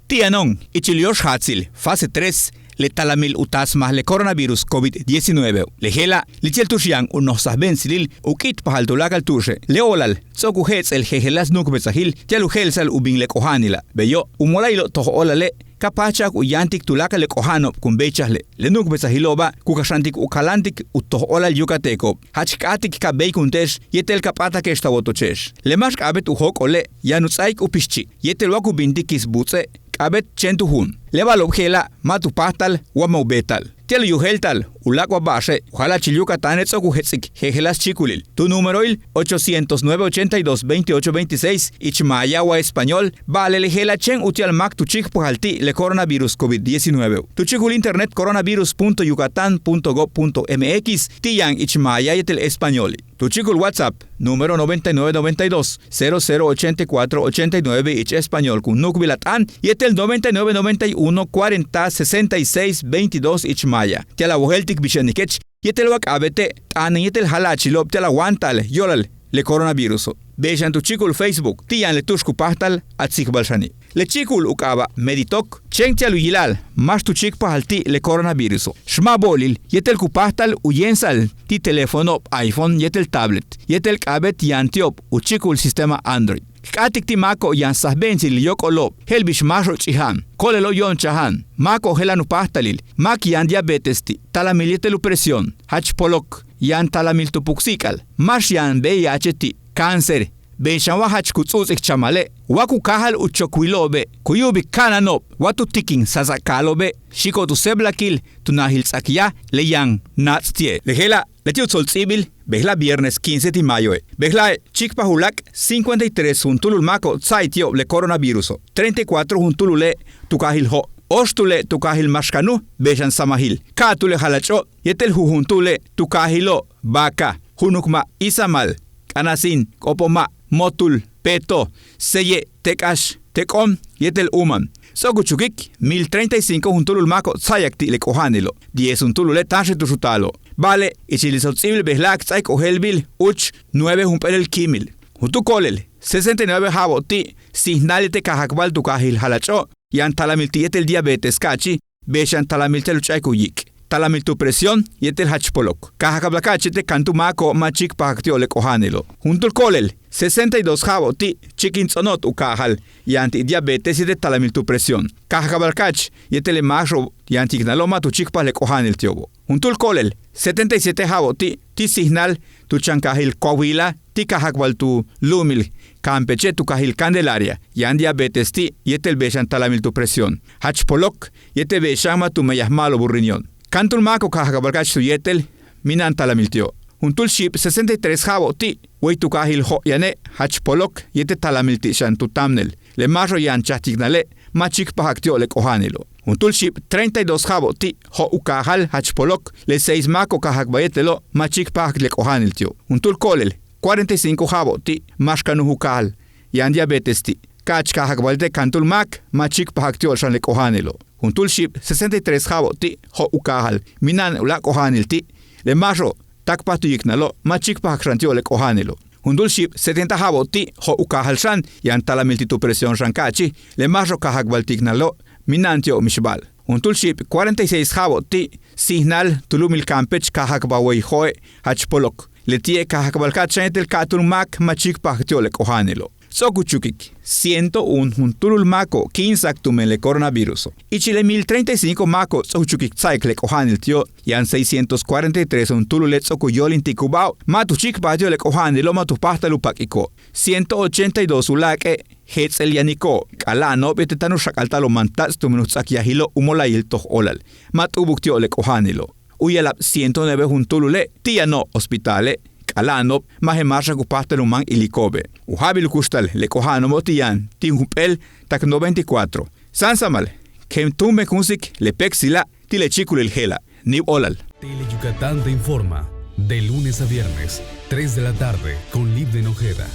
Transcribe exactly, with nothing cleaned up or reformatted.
Ti' yano'on ichil yóox jaatsil fase tres le talamil u taasmaj le coronavirus covid diecinueve. Le je'ela' leti'e' tu'ux yaan u noj sajbe'entsilil u k'i'itpajal tuláakal tu'uxe'. Le o'olal ts'o'ok u je'ets'el jejeláas nu'ukbesajil ti'al u je'elsa'al u bin le k'oja'anila'. Beyo' u mola'ayilo'ob toj óolale' ka páajchajak u yáantik tuláakal le k'oja'ano'ob kun béeychajle'. Le nu'ukbesajilo'oba' ku kaxantik u kaláantik u toj óolal yucateco'ob. Jach k k'áatik ka béeykunte'ex yéetel ka p'áatake'ex ta wotoche'ex. Le máax k'a'abéet u jóok'ole' yaan u ts'áaik u pixchi' yéetel wa ku bintik kisbuuts'e', k'a'abéet chéen tu juum. Le ba'alo'ob je'ela' ma' tu páajtal wa ma' u beeta'al. Ti'al u yojéelta'al u láak' wa ba'axe' u jala'achil Yucatáne' ts'o'ok u jets'ik jejeláas chíikulil tu númeroil ochocientos nueve, ochenta y dos, veintiocho, veintiséis ich maaya wa español. Ba'ale' le je'ela' chéen uti'al máak tu chíikpajal ti' le coronavirus covid diecinueve tu chíikul internet coronavirus punto yucatán punto gob punto mx ti' yaan ich maaya yéetel españoli'. Tu chíikul WhatsApp número noventa y nueve, noventa y dos, cero cero, ochenta y cuatro, ochenta y nueve ich español kun nu'ukbil a t'aan yéetel noventa y nueve, noventa y uno, cuarenta, sesenta y seis, veintidós ich maaya. Ti'al a wojéeltik bix yanikech yéetel wa k'a'abéete' t'aanen yéetel jala'achilo'ob ti'al a wáanta'al yo'olal le coronaviruso'. Beey xan tu chíikul Facebook ti' yaan le tu'ux ku páajtal a tsikbal xani'. Le chíikul u k'aaba' Meditoc chéen ti'al u yila'al máax tu chíikpajal ti' le coronaviruso'. Xma' bo'olil yéetel ku páajtal u yéemsa'al ti' teléfono'ob iPhone yéetel tablet yéetel k'a'abéet yaan ti'ob u chíikul sistema Android. K k'áatik ti' máako'ob yaan sajbe'entsilil yóok'olo'ob je'el bix máaxo'ob ch'ija'an, ko'olelo'ob yo'onchaja'an, máako'ob je'elan u páajtalil, máak yaan diabetes ti', talamil yéetel u presión, jach polok, yaan talamil tu puksi'ik'al, máax yaan V I H ti', cáncer. Beey xan wa jach ku ts'u'uts'ik chamale' wa ku káajal u chokwilo'obe' ku yu'ubik ka'anano'ob wa tu tikin sats'aka'alo'obe' xi'iko'ob tu séeblakil tu najil ts'ak yaj le yaan naats' ti'e'. Le je'ela' leti' u tsolts'íibil bejela' viernes quince ti' mayoe'. Bejla'e' chíikpaj u láak' cincuenta y tres juntúulul máako'ob tsa'ay ti'ob le coronaviruso'. Treinta y cuatro juntúulule' tu kaajil Jo', óoxtúule' tu kaajil Maxkanuj, beey xan Samajil, ka'atúule' Jalach'o' yéetel jujuntúule' tu kaajilo' Vaca, junukma' Izamal, K'anasín, K'opoma', Motul, Peto, Seye', Tek'ax, Tek'on yéetel Uman. Ts'o'ok u chukik mil treinta y cinco juntúulul máako'ob tsa'ayak ti' le k'oja'anilo'. Diez juntúulule' táanxel tu xuta'alo'. Ba'ale' ichil le tsolts'íibil bejela' k ts'áaik ojéelbil úuch nueve jump'éelel kíimil. Juntúul ko'olel sesenta y nueve ja'abo'ob ti' sijnal yéetel kaajakbal tu kaajil Jalach'o', yaan talamil ti' yéetel diabetes ka'achi', beey xan talamil ti'al u ch'a'ik u yiik', talamil tu presión yéetel jach polok. Kaajakbal ka'achi' yéetel kantu' máako'ob ma' chíikpajak ti'ob le k'oja'anilo'. Juntúul ko'olel sesenta y dos ja'abo'ob ti' chíikin ts'ono'ot u kaajal yaan ti' diabetes yéetel talamil tu presión. Kaajakbal ka'ach yéetel le máaxo'ob yaan t yiknalo'ob ma' tu chíikpaj le k'oja'anil ti'obo'. Juntúul ko'olel setenta y siete ja'abo'ob ti' ti' sijnal tu chan kaajil Coahuila ti' kaajakbal tu lu'umil Campeche' tu kaajil Candelaria, yaan diabetes ti' yéetel beey xan talamil tu presión, jach polok yéetel beey xan ma' tu meyaj ma'alob u riñón. Kantul máako'ob kaajakbal ka'ach tu yéetel mina'an talamil ti'o'. Juntúul xiib sesenta y tres ja'abo'ob ti' way tu kaajil Jo' yane' jach polok yéetel talamil ti' xan tu táamnel. Le máaxo'ob yaan chaj t yiknale' ma' chíikpajak ti'ob le k'oja'anilo'. Juntúul xiib treinta y dos ja'abo'ob ti' Jo' u kaajal jach polok, le seis máako'ob kaajakbal yéetelo' ma' chíikpajak le k'oja'anil ti'ob. Juntúul ko'olel cuarenta y cinco ja'abo'ob ti' Maxkanuj u kaajal, yaan diabetes ti', ka'ach kaajakbal yéetel kantul máak ma' chíikpajak ti'ob xan le k'oja'anilo'. Juntúul xiib sesenta y tres ja'abo'ob ti' Jo' u kaajal, mina'an u láak' k'oja'anil ti', le máaxo'ob táakpaj tu yiknalo' ma' chíikpajak xan ti'ob le k'oja'anilo'. Juntúul xiib setenta ja'abo'ob ti' Jo' u kaajal xan, yaan talamil ti' tu presión xan ka'achi', le máaxo'ob kaajakbal t yiknalo' mina'an ti'ob mixba'al. Juntúul xiib cuarenta y seis ja'abo'ob ti' sijnal tu lu'umil Campeche kaajakbal way Jo'e' jach polok. Leti'e' kaajakbal ka'ach xan yéetel ka'atúul máak ma' chíikpajak ti'ob le k'oja'anilo'. Ts'o'ok u chukik ciento un juntúulul máako'ob kíinsa'ak tumen le coronaviruso'. Ichil le mil treinta y cinco máako'ob ts'o'ok u chukik tsa'ayak le k'oja'anil ti'o', yaan seiscientos cuarenta y tres juntúulule' ts'o'ok u yóolintikuba'ob ma' tu chíikpajak ti'ob le k'oja'anilo' ma' tu páajtal u pak'iko'ob. Ciento ochenta y dos u láak'e' jets'el yaniko'ob, k'ala'ano'ob yéetel táan u xak'alta'al u mantats' tumen u ts'akyajilo' u mola'ayil toj óolal, ma' t'u'ubuk ti'ob le k'oja'anilo'. U ya'ala'ab ciento nueve juntúulule' ti' yano'ob hospitale', k'ala'ano'ob ma' je'el máaxak u páajtal u máan iliko'obe'. U ja'abil u kuxtal le k'oja'ano'obo' ti' yaan ti' jump'éel tak noventa y cuatro. Sáansamal, ken túumben kunsik le péektsila' ti' le chíikulil je'ela'. Níib óolal. Tele Yucatán te informa de lunes a viernes, tres de la tarde, con Livden Ojeda.